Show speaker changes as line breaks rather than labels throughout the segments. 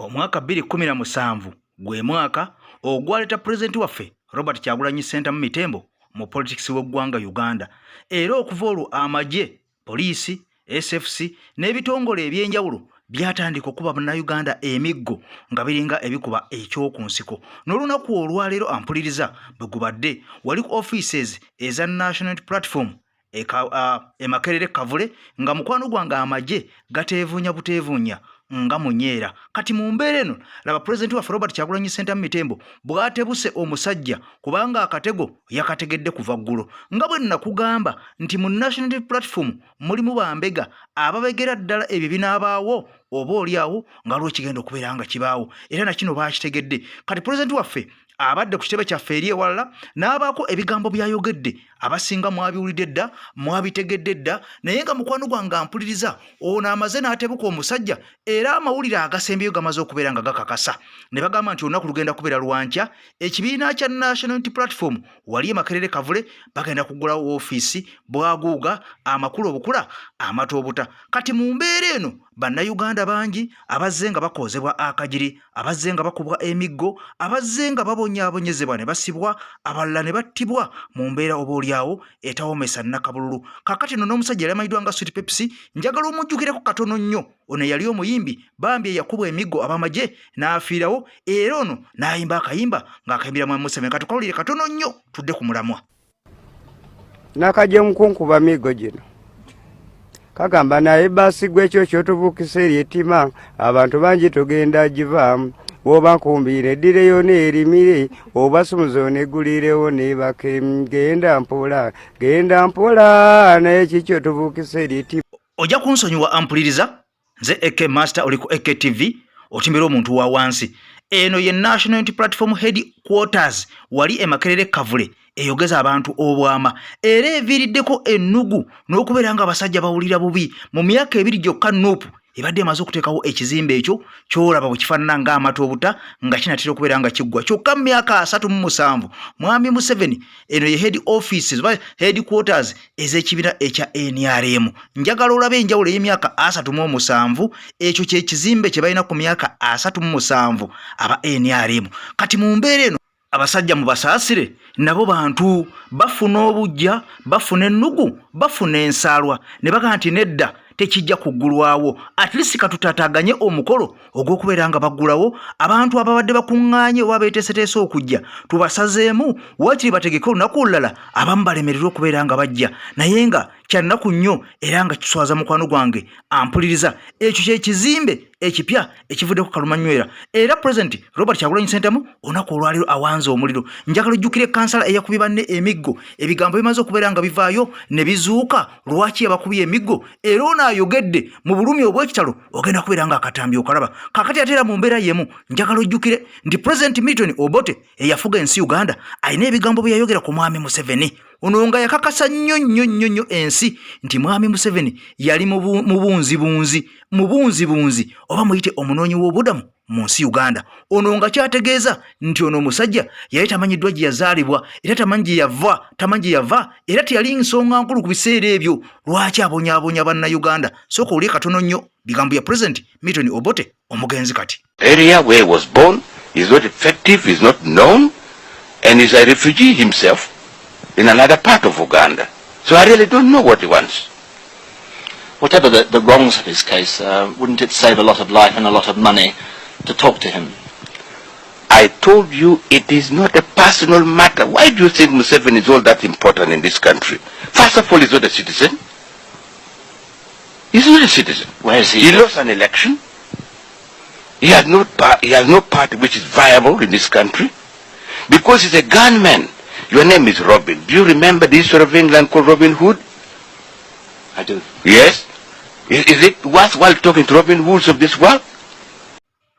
Omwaka 2017 gwe mwaka ogwaleeta pulezidenti waffe Robert Kyagulanyi Ssentamu Mitembo mu politics w'eggwanga Uganda, era okuva olwo amagye, poliisi, SFC n'ebitongole eby'enjawulo byatandika okuba Bannayuganda emiggo nga biringa ebikuba eky'oku nsiko. N'olunaku olwaleero ampuliriza bwe gubadde wali ku offices eza National Platform e Makerere Kavule nga mukwano gwange amagye gateevuunya buteevuunya nga munyeera. Kati mu mbeera eno laba pulezidenti waffe Robert Kyagulanyi Ssentamu Mitembo bw'atebuse omusajja, kubanga akatego yakategedde kuva ggulo. Nga bwe nakugamba nti mu National Platform mulimu bambega ababegera ddala ebyo binaabaawo oba oliawo nga waliwo ekigenda okubeera nga kibaawo, era nakino baakitegedde. Kati pulezidenti waffe abadde ku kitebe kyaffe eri ewalala n'abaako ebigambo by'ayogedde, abasinga mwabiwulidde dda, mwabitegedde dda, naye nga mukwano gwange ampuliriza ono amaze n'atebuka omusajja, era amawulire agasembyeyo gamaze okubeera nga gakakasa ne bagamba nti olunaku lugenda kubeera lwankya, ekibiina kya National Unity Platform wali e Makerere Kavule bagenda kuggulawo woofiisi bwaguuga amakulu obukula amata obuta. Kati mu mbeera eno Bannayuganda bangi abazze nga bakoozebwa akagiri, abazze nga bakubwa emiggo, abazze nga babonyaabonyezebwa ne basibwa, abalala ne battibwa mu mbeera oba olyawo etawomesa nnakabululu. Kaakati no n'omusajja yali amanyiddwa nga Sweet Pepsi, njagala omujjukireko katono nnyo. Ono eyali omuyimbi bambi eyakubwa emiggo ab'amagye n'afiirawo, era ono n'ayimba akayimba ng'akayimbira Mwami Museveni. Katukawulire katono nnyo tudde ku mulamwa.
Nakajja mukunkuba migo gino kagamba naye basi gwe ekyo kyotubuukisa eri ettima abantu bangi tugenda givaamu woba nkumbiire eddireyo neerimire oba sumuzo negulirewo nebake genda mpola genda mpola naye kikyo tubuukisa eri ettima.
Ojja kunsonyiwa ampuliriza, nze AK Master, oli ku AK TV, otimbera omuntu wa wansi. Eno ye National Unity Platform Headquarters wali e Makerere Kavule, eyogeza abantu obwama era eviiriddeko ennugu n'okubeera nga abasajja bawulira bubi. Mu myaka 2 gyokka NUP ebadde emaze okuteekawo ekizimbe ekyo ky'olaba bwe kifaanana ng'amata obuta nga kinatera okubeera nga kiggwa, kyokka mu myaka 37 Mwami Museveni eno ye head offices oba headquarters ez'ekibiina ekya NRM. Njagala olabe enjawulo ey'emyaka 37, ekyo kye kizimbe kye balina ku myaka 37 aba NRM. Kati mu mbeera eno abasajja mubasaasire, nabo bantu bafuna obujja, bafuna ennugu, bafuna ensaalwa ne bagamba nti nedda, tekijja kuggulwawo, at least katutaataaganye omukolo ogw'okubeera nga baggulawo, abantu ababadde bakuŋŋaanye oba beeteeseteese okujja tubasazeemu, waakiri bategeke olunaku olulala, abamu balemererwe okubeera nga bajja. Naye nga kyannaku nnyo era nga kiswaza mukwano gwange ampuliriza, ekyo kye kizimbe ekipya ekivuddeko kalumanywera, era Pulezidenti Robert Kyagulanyi Ssentamu olunaku olwaleero awanze omuliro. Njagala ojjukire kansala eyakubye banne emiggo, ebigambo bimaze okubeera nga bivaayo ne bizuuka lwaki yabakubye emiggo, era ono ayogedde mu bulumi obw'ekitalo, ogenda kubeera nga akatambi okalaba kakati. Ate era mu mbeera y'emu njagala ojjukire nti Pulezidenti Milton Obote eyafuga ensi Uganda alina ebigambo bye yayogera ku Mwami Museveni, ono nga yakakasa nnyo nnyo nnyo nnyo ensi nti Mwami Museveni yali mubunzibunzi mubunzibunzi oba muyite omunoonyi w'obudamu mu nsi Uganda. Ono nga kyategeeza nti ono omusajja yali tamanyiddwa gye yazaalibwa, era tamanyi gye yava, tamanyi gye yava, era teyali nsonga nkulu ku biseera ebyo lwaki abonyaabonya Bannayuganda. Sooka olye katono nnyo bigambo bya Pulezidenti Milton Obote omugenzi kati.
Area where he was born is not effective, is not known, and is a refugee himself in another part of Uganda. So I really don't know what he wants.
Whatever the wrongs of his case, wouldn't it save a lot of life and a lot of money to talk to him?
I told you it is not a personal matter. Why do you think Museveni is all that important in this country? First of all, he's not a citizen. He's not a citizen.
Where is he?
He lost an election. He has no party which is viable in this country because he's a gunman. Your name is Robin. Do you remember the history of England called Robin Hood?
I do.
Yes. Is it worthwhile talking to Robin Hoods of this world?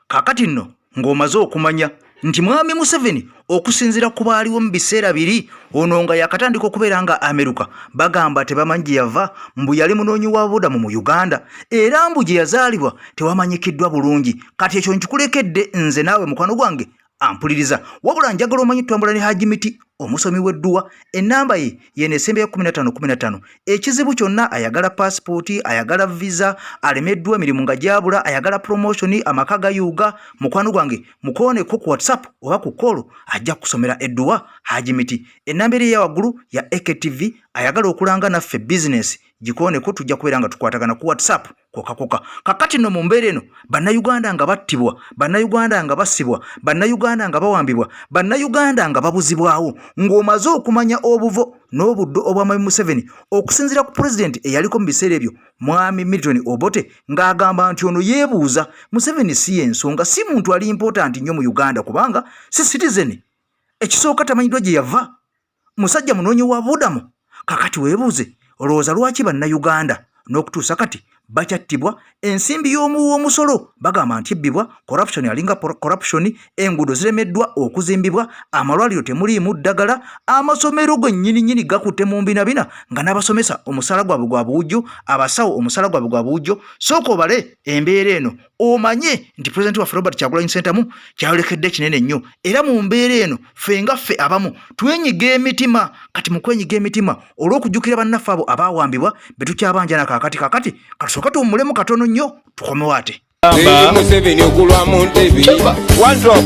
Kaakati nno ng'omaze okumanya nti Mwami Museveni okusinziira ku baaliwo mu biseera biri, ono nga yakatandika okubeera nga ameruka, bagamba tebamanyi gye yava, mbu yali munoonyi wa budamu mu Uganda, era mbu gye yazaalibwa tewamanyikiddwa bulungi. Kati ekyo nkikulekedde nze naawe mukwano gwange. Ampuliriza wabula njagala omanyi twambula ne Haji Miti omusomi w'edduwa, ennamba ye yeno esembeyo 1515. Ekizibu kyonna ayagala paasipooti, ayagala visa, alemeddwa emirimu nga gyabula, ayagala promotion, amaka gayuuga. Mukwano gwange mukooneko ku WhatsApp oba ku koolo, ajja kukusomera edduwa Haji Miti. Ennamba eri eya waggulu ya AKTV, ayagala okulanga naffe bizinesi gikooneko, tujja kubeera nga tukwatagana ku WhatsApp kokakoka. Kakati no mu mbeera eno, bannayuganda nga battibwa, bannayuganda nga basibwa, bannayuganda nga bawambibwa, bannayuganda nga babuzibwawo, ng'omaze okumanya obuvo n'obuddo obwa Mwami Museveni okusinziira ku pulezidenti eyaliko mu biseera ebyo Mwami Milton Obote, ng'agamba nti ono yeebuuza Museveni si y'ensonga, si muntu ali important nnyo mu Uganda kubanga si citizen, ekisooka tamanyiddwa gye yava, musajja munoonyi wa budamu. Kakati weebuuze, olowooza lwaki bannayuganda n'okutuusa kati bakyattibwa? Ensimbi y'omuwa omusolo bagamba nti ebbibwa, corruption alinga corruption, enguudo ziremeddwa okuzimbibwa, amalwaliro temuliimu ddagala, amasomero gennyini nnyini gakutte mu mbinabina nga n'abasomesa omusaala gwabwe gwa buwujjo, abasawo omusaala gwabwe gwa buwujjo. Sooka obale embeera eno omanye nti pulezidenti waffe Robert Kyagulanyi Ssentamu kyayolekedde kinene nnyo, era mu mbeera eno ffe nga ffe abamu twenyiga emitima. Kati mu kwenyiga emitima olw'okujjukira bannaffe abo abaawambibwa be tukyabanja na kaakati, kakati katusooka tuwummulemu katono nnyo tukomewo ate.
Museveni okulwa mu ntebe. One drop.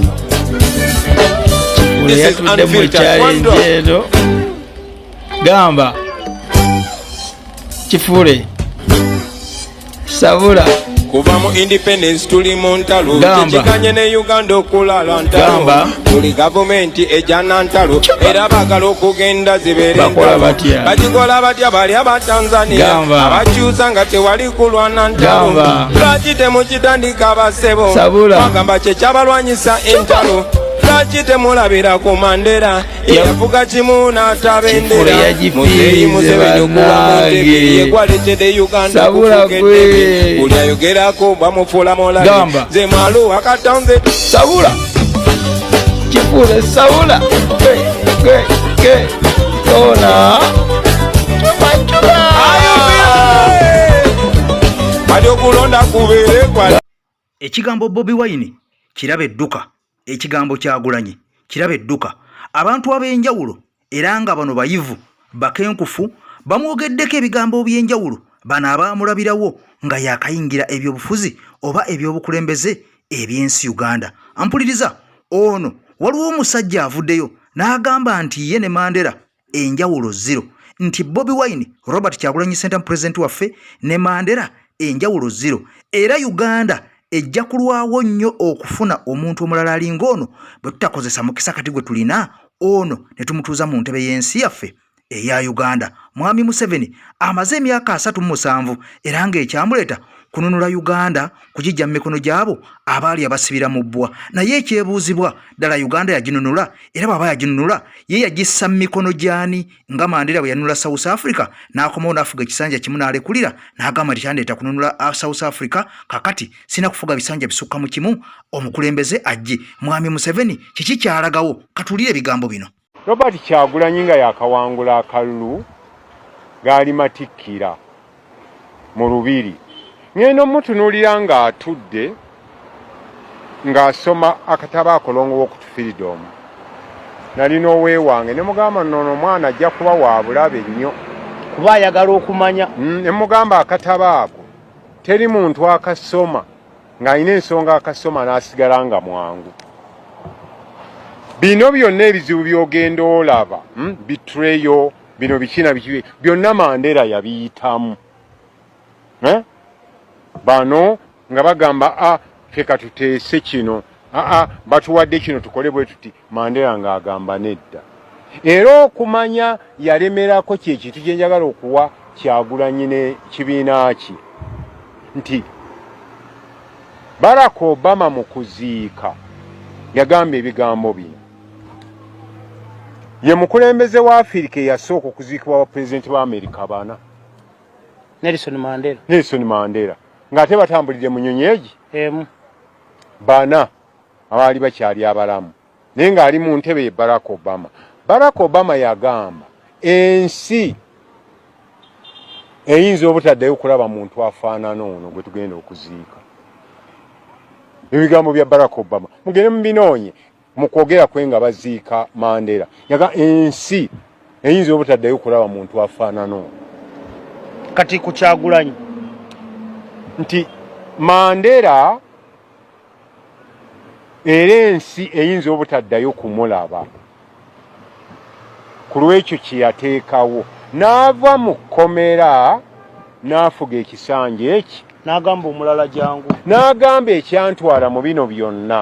Ono yatudde mu challenge eno. Gamba kifuule sabula.
Kuva mu independence tuli mu ntalo, tekikanye ne Uganda okulala ntalo, tuli gavumenti ejana ntalo, era bagala okugenda zibeere bagikola batya bali aba Tanzania abakyusa nga tewali kulwana ntalo. Lwaki temukitandika basebo? Bagamba kyekyabalwanyisa entalo. Lwaki temulabira ku Mandela yafuga kimu n'atabendera? Muzeeyi Museveni okuba mu ntebe yegwaletedde Uganda kufuuka eddebe, buli ayogerako bamufuula mulabe. Nze mwaluwa katonze.
Sabula kifuule sabula gwe gwe gwe ona.
Kati okulonda kubeere kwa
ekigambo Bobi Wine kiraba edduka, ekigambo Kyagulanyi kiraba edduka. Abantu ab'enjawulo era nga bano bayivu bakenkufu bamwogeddeko ebigambo by'enjawulo, bano abaamulabirawo nga yakayingira ebyobufuzi oba ebyobukulembeze eby'ensi Uganda. Ampuliriza ono, waliwo omusajja avuddeyo n'agamba nti ye ne Mandela enjawulo zero, nti Bobi Wine, Robert Kyagulanyi Ssentamu pulezidenti waffe ne Mandela enjawulo zero, era Uganda ejja kulwawo nnyo okufuna omuntu omulala alinga ono bwe tutakozesa mukisa kati gwe tulina ono ne tumutuuza mu ntebe y'ensi yaffe eya Uganda. Mwami Museveni amaze emyaka 37 era ng'ekyamuleeta kununula Uganda kugijja mu mikono gy'abo abaali abasibira mu bbwa, naye ekyebuuzibwa ddala Uganda yaginunula? Era bw'aba yaginunula ye yagissa mu mikono gy'ani? Nga Mandela bwe yanunula South Africa n'akomawo n'afuga ekisanja kimu n'alekulira n'agamba nti kyandeeta kununula South Africa, kakati sina kufuga bisanja bisukka mu kimu, omukulembeze ajje. Mwami Museveni kiki kyalagawo? Katuwulire ebigambo bino.
Robert Kyagulanyi nga yakawangula akalulu gaali matikkira mu Lubiri, ngenda omutunuulira ng'atudde ng'asoma akatabo akolongo w'okutu freedom. Nalina oweewange ne mugamba nono omwana ajja kuba wa bulabe nnyo
kuba ayagala okumanya.
Ne mugamba akatabo ako teri muntu akasoma ng'alina ensonga akasoma n'asigala nga mwangu. Bino byonna ebizibu by'ogenda olaba, betrayal, bino biki na biki byonna Mandela yabiyitamu. Bano nga bagamba a ffe katuteese kino, aa batuwadde kino tukole bwe tuti, Mandela ng'agamba nedda. Era okumanya yalemerako kye kintu kye njagala okuwa Kyagulanyi ne kibiina kye nti Barack Obama mu kuziika yagamba ebigambo bino. Ye mukulembeze wa Afirika eyasooka okuziikibwa ba pulezidenti ba Amerika bana.
Nelson Mandela.
Nelson Mandela ng'ate batambulidde mu nnyonyi egi
emu
bana abaali bakyali abalamu, naye ng'ali mu ntebe ye Barack Obama. Barack Obama yagamba ensi eyinza obutaddayo kulaba muntu afaanana ono gwe tugenda okuziika. Ebigambo bya Barack Obama mugende mubinoonye. Mu kwogera kwe nga baziika Mandela, yaga ensi eyinza obutaddayo kulaba muntu afaanana ono.
Kati ku Kyagulanyi
nti Mandela era ensi eyinza obutaddayo kumulaba ku lw'ekyo kye yateekawo n'ava mu kkomera n'afuga ekisanja eki
n'agamba omulala jangu
n'agamba ekyantwala mu bino byonna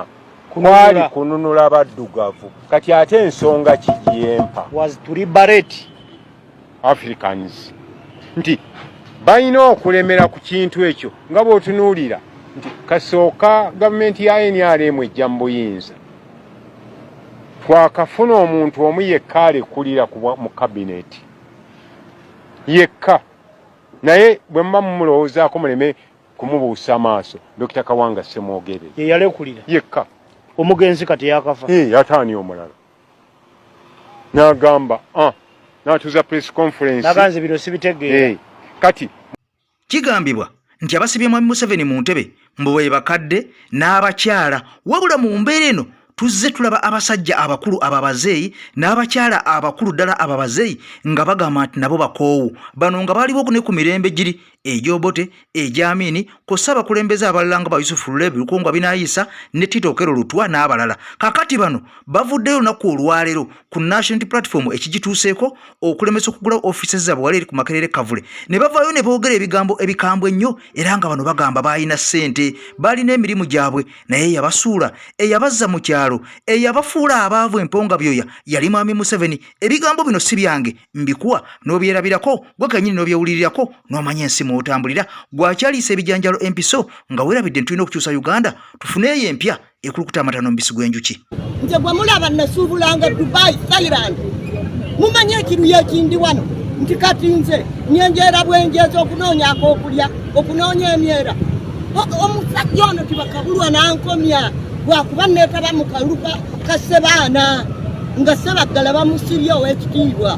kwali kununula baddugavu kati ate ensonga kigyempa
was to liberate
Africans nti balina okulemera ku kintu ekyo nga bw'otunuulira nti kasooka gavumenti ya NRM ejja mu buyinza twakafuna omuntu omu yekka alekulira mu kabineti yekka naye bwe muba mumulowoozaako muleme kumubuusa maaso Dokita Kawanga Ssemwogerere
ye yalekulira
yekka
omugenzi kati yakafa
yataani omulala n'agamba ah, n'atuuza press conference
naganze bino sibitegeera
eh, kati
kigambibwa nti abasibye mwami Museveni mu ntebe mbu be bakadde n'abakyala wabula mu mbeera eno tuzze tulaba abasajja abakulu ababazeeyi n'abakyala abakulu ddala ababazeeyi nga bagamba nti nabo bakoowu bano nga baaliwo ne ku mirembe giri egy'Obote, egy'Amini kw'ossa abakulembeze abalala nga ba Yusufu Lule, Lukungwa Binaayisa ne Tito Okello Lutwa n'abalala. Kaakati bano bavuddeyo olunaku olwaleero ku National Unity Platform ekigituuseeko okulemesa okugulawo ofiisi zaabwe wali eri ku Makerere Kavule ne bavaayo ne boogera ebigambo ebikambwe ennyo era nga bano bagamba baalina ssente, baalina emirimu gyabwe naye eyabasuula, eyabazza mu kyalo, eyabafuula abaavu emponga byoya yali Mwami Museveni. Ebigambo bino si byange mbikuwa n'obyerabirako gwe kenyini n'obyewulirirako n'omanya ensi mw'otambulira gwakyaliisa ebijanjalo empiso nga weerabidde nti tulina okukyusa Uganda tufune eyo empya ekulukuta amata n'omubisi gw'enjuki.
Nze gwe mulaba nasuubulanga Dubai, Thailand, mumanyi ekiruyi ekindi wano nti kati nze nyenjeera bwenjeeza okunoonya ak'okulya okunoonya emyera omusajja ono tibakabulwa nankomya lwakuba neetaba mu kalulu ka Ssebaana nga Ssebaggala bamusibye ow'ekitiibwa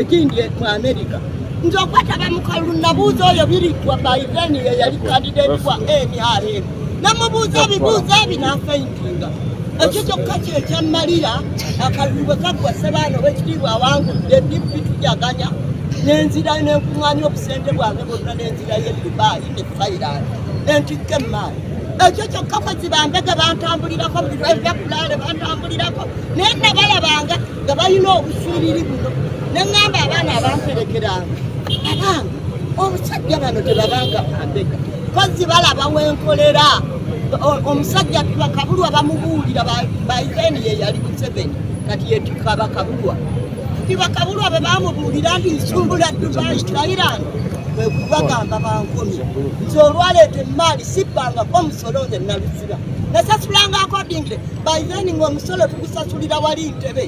ekindi e, e, e, mu Amerika nze okwetaba mu kalulu nabuuza oyo biriggwa by then ye yali candidate wa NRM namubuuza ebibuuzo ebi n'afeintinga ekyo kyokka kyekyammalira akalulu bwe kaggwa Ssebaana ow'ekitiibwa awangudde DP tujaganya nenzirayo nenkuŋŋaanya obusente bwange bwonna nenzirayo e Dubai ne Thailand nentikka emmaali ekyo kyokka kwezibambega bantambulirako buli lweva kulaale bantambulirako naye nabalabanga nga balina obusuuliri buno ne ŋŋamba abaana abamperekeranga abange obusajja bano tebabanga bambega kozi balaba wenkolera omusajja bakabulwa bamubuulira baizeni ye yali Museveni kati yetikka bakabulwa nti bakabulwa bwe bamubuulira nti nsumbula Dubai Thailand kwe kubagamba bankomye nze olwaleeta emmaali sibbangako omusolo nze nalusiba nasasulanga akodingire by then nga omusolo tugusasulira wali ntebe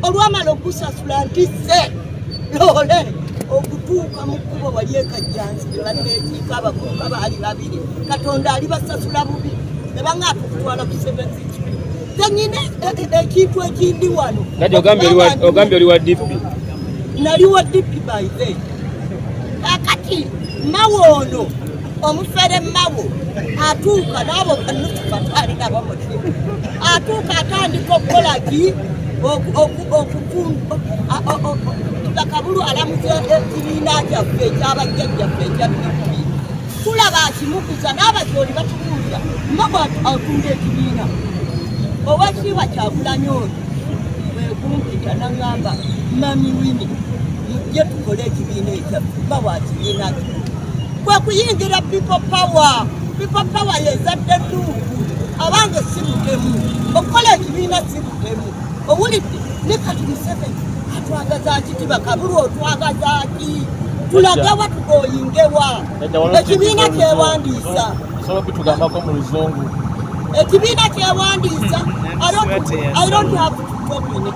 olwamala okugusasula ntisse loole okutuuka mu kkubo wali ekajjansi ne banneekiika abavubuka baali babiri katonda alibasasula bubi ne baŋŋa tukutwala ku seventh Nyina ekintu ekindi wano.
Kati ogambye oli wa DP?
Nali wa DP by then. Kakati mawo ono omufere mawo atuuka n'abo banusu batwali nabo mu DP atuuka atandika okukola ki okutunda alamuza ekibiina kyaffe ekyabajjajjaffe ekya DP tulaba akimukuza n'abakyoli batubuulira mmago atunda ekibiina owekitiibwa kyagulanyi ono kwekumpita naŋŋamba mami wini mujje tukole ekibiina ekyaffe mba wa kibiina ki kwe kuyingira people power people power yezadde duuku abange si butemu okukola ekibiina si butemu owulidde ne kati museveni atwagaza ki tibakabulu otwagaza ki tulagawa tugoyingewa ekibiina kyewandiisa ekibiina kyewandiisa I don't have to talk in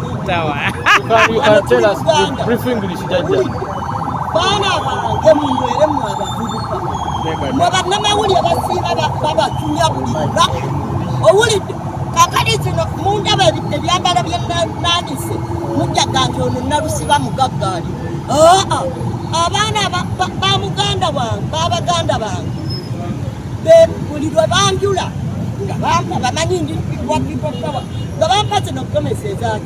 English. Baana bange munywere mwe abavubuka mwe bannamawulire basiiba babatumya buli lunaku owulidde kakati zino mundaba ebyambalo bye nanise mujjaga nti ono nalusiba mugagga ali aa abaana ba muganda wange babaganda bange buli lwe banjula nga bampa bamanyi ndi wa people power Nga bampa zino gomesi ezaki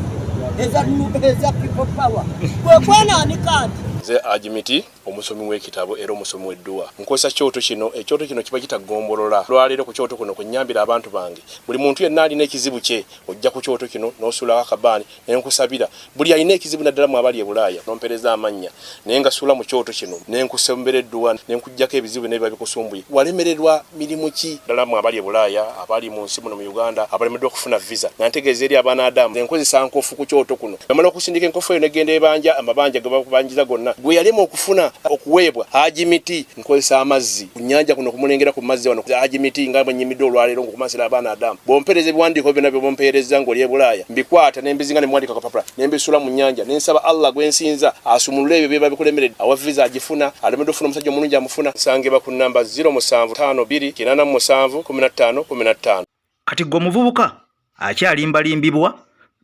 eza people power kwe kwenaanika nti
nze Ajimiti, omusomi w'ekitabo era omusomi w'edduwa. Nkozesa kyoto kino, ekyoto kino kiba kitagombolola. Lwaleero ku kyoto kuno kwe nnyambira abantu bange. Buli muntu yenna alina ekizibu kye ojja ku kyoto kino n'osuulako akabaani ne nkusabira. Buli alina ekizibu naddala mu abali e Bulaaya n'ompeereza amannya naye nga suula mu kyoto kino ne nkusombera edduwa ne nkuggyako ebizibu byonna ebiba bikusumbuye. Walemererwa mirimu ki? Ddala mu abali e Bulaaya, abali mu nsi muno mu Uganda abalemeddwa okufuna visa nga ntegeeza eri abanaadamu nze nkozesa nkofu ku kyoto kuno. Bwemala okusindika enkofu eyo negenda ebanja amabanja gebakubanjiza gonna gwe yalema okufuna okuweebwa Haji Miti. Nkozesa amazzi ku nnyanja kuno kumulengera ku mazzi wano Haji Miti nga bwe nnyimidde olwaleero ng'okumansira abaana Adamu. Bw'ompeereza ebiwandiiko byonna by'oba ompeerezza ng'oli e Bulaaya mbikwata ne mbizinga ne mbiwandiika ku kapapula ne mbisuula mu nnyanja ne nsaba Allah gwe nsinza asumulule ebyo biba bikulemeredde. Awa visa agifuna, alemeddwa okufuna omusajja omulungi amufuna. Nsangibwa ku nnamba 0752 87 15 15.
Kati gwe omuvubuka akyaalimbalimbibwa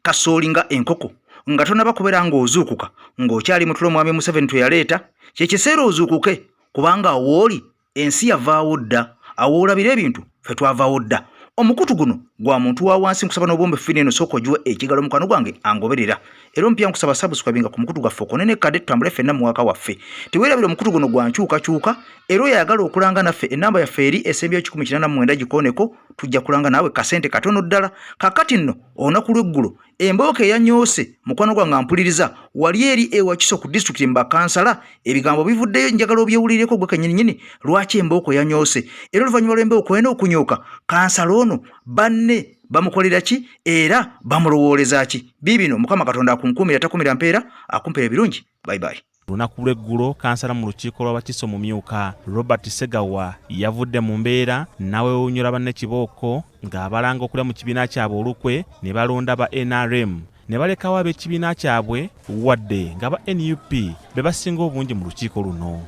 kasooli nga enkoko nga tonaba kubeera ng'ozuukuka ng'okyali mutulo mwami Museveni tweyaleeta kyekiseera ozuukuke kubanga awooli ensi yavaawo dda awoolabira ebintu ffe twavaawo dda. Omukutu guno gwa muntu wa wansi, nkusaba n'obwombe fini eno sooka ogiwe ekigalo mukwano gwange angoberera era omupya nkusaba subscribinga ku mukutu gwaffe okonene kadde tutambule ffenna mu waka waffe. Teweerabira omukutu guno gwa nkyukakyuka era oyo ayagala okulanga naffe ennamba yaffe eri esembyeyo 189 gikooneko tujja kulanga naawe kasente katono ddala. Kakati nno olunaku lw'eggulo embooko eyanyoose mukwano gwange ampuliriza wali eri ewakiso ku disitulikiti mu bakansala ebigambo bivuddeyo njagala obyewulireko gwe kennyininyini lwaki embooko yanyoose era oluvannyuma lw'embooko eno okunyooka kansala ono banne bamukolera ki era bamulowooleza ki. Biibino Mukama Katonda akunkuumira takumira mpeera akumpeera ebirungi. Bye bye.
Lunaku lw'eggulo kansala mu lukiiko lw'Abakiso mumyuka Robert Segawa yavudde mu mbeera n'aweewuunyula banne kibooko ng'abalanga okulya mu kibiina kyabwe olukwe ne balonda ba NRM ne balekawo ab'ekibiina kyabwe wadde nga ba NUP be basinga obungi mu lukiiko luno.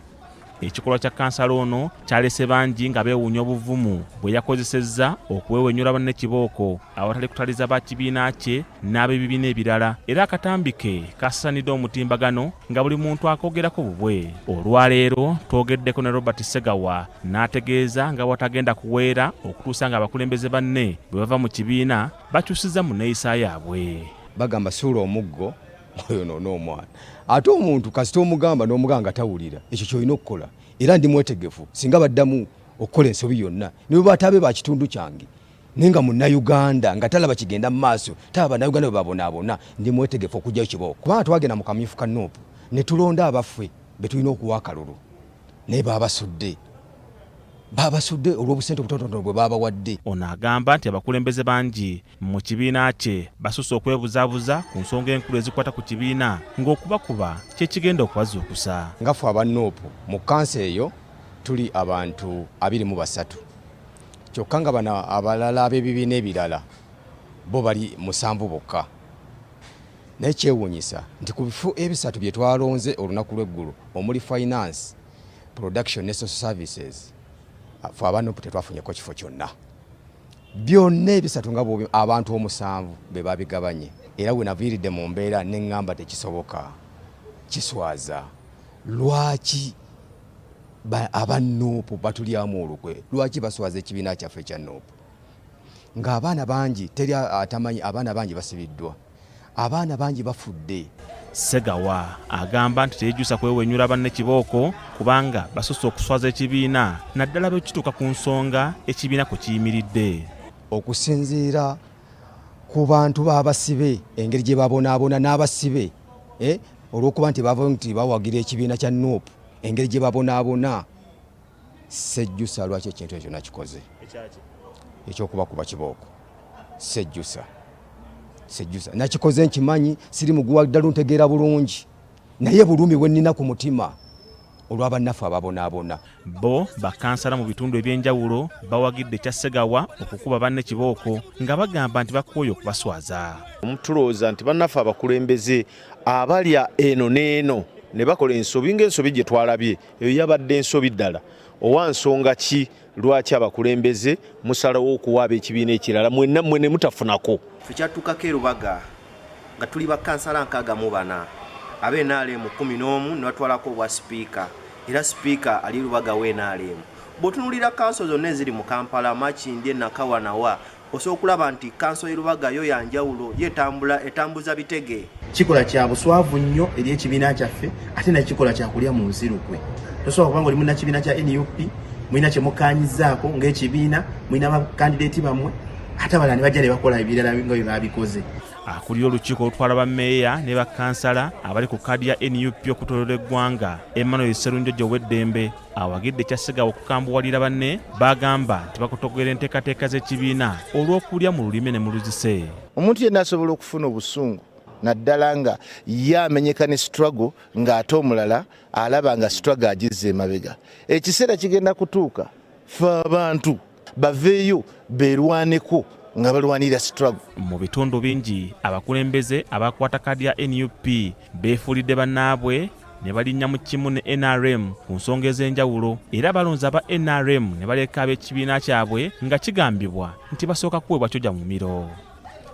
Ekikolwa kya kansala ono kyalese bangi nga beewuunya obuvumu bwe yakozesezza okuwewenyula banne kibooko awatali kutaliza ba kibiina kye n'ab'ebibiina ebirala era akatambi ke kasasanidde omutimbagano nga buli muntu akoogerako bubwe. Olwaleero twogeddeko ne Robert Segawa n'ategeeza nga bw'atagenda kuweera okutuusa nga abakulembeze banne bwe bava mu kibiina bakyusizza mu nneeyisa yaabwe.
Bagamba suula omuggo oyonoona omwana ate omuntu kasita omugamba n'omugamba nga tawulira ekyo ky'olina okukola era ndi mwetegefu singa baddamu okukola ensobi yonna ne bwe batabe ba kitundu kyange naye nga munnayuganda nga talaba kigenda mu maaso talaba bannayuganda bwe babonaabona ndi mwetegefu okuggyayo kibooko kubanga twagenda mu kamyufu ka NUP ne tulonda abaffe be tulina okuwa akalulu naye babasudde babasudde olw'obusente obutonotono bwe babawadde.
Ono agamba nti abakulembeze bangi mu kibiina kye basusse okwebuzaabuza ku nsonga enkulu ezikwata ku kibiina ng'okubakuba kye kigenda okubazuukusa.
Nga ffe aba NUP mu kkanso eyo tuli abantu 23 kyokka nga bano abalala ab'ebibiina ebirala bo bali 7 bokka. Naye kyewuunyisa nti ku bifo ebisatu bye twalonze olunaku lw'eggulo omuli finance, production ne social services ffe aba NUP tetwafunyeko kifo kyonna. Byonna ebisatu nga bw'obi abantu 7 be babigabanye era we naviiridde mu mbeera ne ŋŋamba tekisoboka kiswaza lwaki aba NUP batulyamu olukwe lwaki baswaza ekibiina kyaffe ekya NUP ng'abaana bangi teri atamanyi abaana bangi basibiddwa abaana bangi bafudde.
Segawa agamba nti teyejjusa kwewenyula banne kibooko kubanga basusse okuswaza ekibiina naddala bwe kituuka ku nsonga ekibiina kwe kiyimiridde.
Okusinziira ku bantu b'abasibe engeri gye babonaabona n'abasibe olw'okuba nti bava nti bawagira ekibiina kya NUP engeri gye babonaabona sejjusa lwaki ekintu ekyo nakikoze ekyokubakuba kibooko sejjusa sejjusa nakikoze nkimanyi siri muguwa ddalu ntegeera bulungi naye bulumi bwe nnina ku mutima olw'abannaffe ababonaabona.
Bo bakansala mu bitundu ebyenjawulo bawagidde ekya Segawa okukuba banne kibooko nga bagamba nti bakooye okubaswaza.
Tulowooza nti bannaffe abakulembeze abalya eno n'eno ne bakola ensobi ng'ensobi gye twalabye eyo yabadde ensobi ddala. Owa nsonga ki lwaki abakulembeze musalawo okuwa ab'ekibiina ekirala mwenna mmwe ne mutafunako?
Ffe kyatuukako e Lubaga nga tuli bakansala 64 abe NRM 11 ne batwalako obwa sipiika era sipiika ali Lubaga wa NRM. Bw'otunuulira kanso zonna eziri mu Kampala, Makindye, Nakawa nawa, osobola okulaba nti kanso y'e Lubaga yo ya njawulo, yo etambula etambuza bitege.
Kikola kya buswavu nnyo eri ekibiina kyaffe ate nakikola kya kulya mu nsi lukwe. Tosobola kubanga oli munnakibiina kya nup, mulina kye mukkaanyizzaako ng'ekibiina, mulina bakandideeti bammwe, ate abalala ne bajja ne bakola ebirala nga bwe babikoze.
Akulira olukiiko olutwala bammeeya ne bakkansala abali ku kaadi ya nup okwetooloola eggwanga, Emmanuel Sserunjogi Oweddembe, awagidde ekya Ssegawa okukambuwalira banne b'agamba nti bakotogera enteekateeka z'ekibiina olw'okulya mu lulime ne mu luzise.
Omuntu yenna asobola okufuna obusungu naddala nga ye amenyeka ne struggle ng'ate omulala alaba nga struggle agizza emabega. Ekiseera kigenda kutuuka ffe abantu baveeyo beerwaneko nga balwanirira struggle.
Mu bitundu bingi abakulembeze abakwata kaadi ya nup beefuulidde bannaabwe ne balinnya mu kimu ne nrm ku nsonga ez'enjawulo era balonze aba nrm ne baleka ab'ekibiina kyabwe nga kigambibwa nti basooka kuweebwa kyoja mumiro.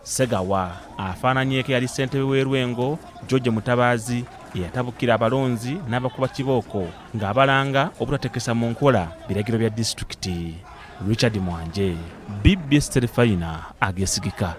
Ssegawa afaananyeeko eyali ssentebe w'e Lwengo George Mutabaazi eyatabukira abalonzi n'abakuba kibooko ng'abalanga obutatekesa mu nkola biragiro bya disitulikiti. Richard Mwanje, BBS Terefayina ageesigika.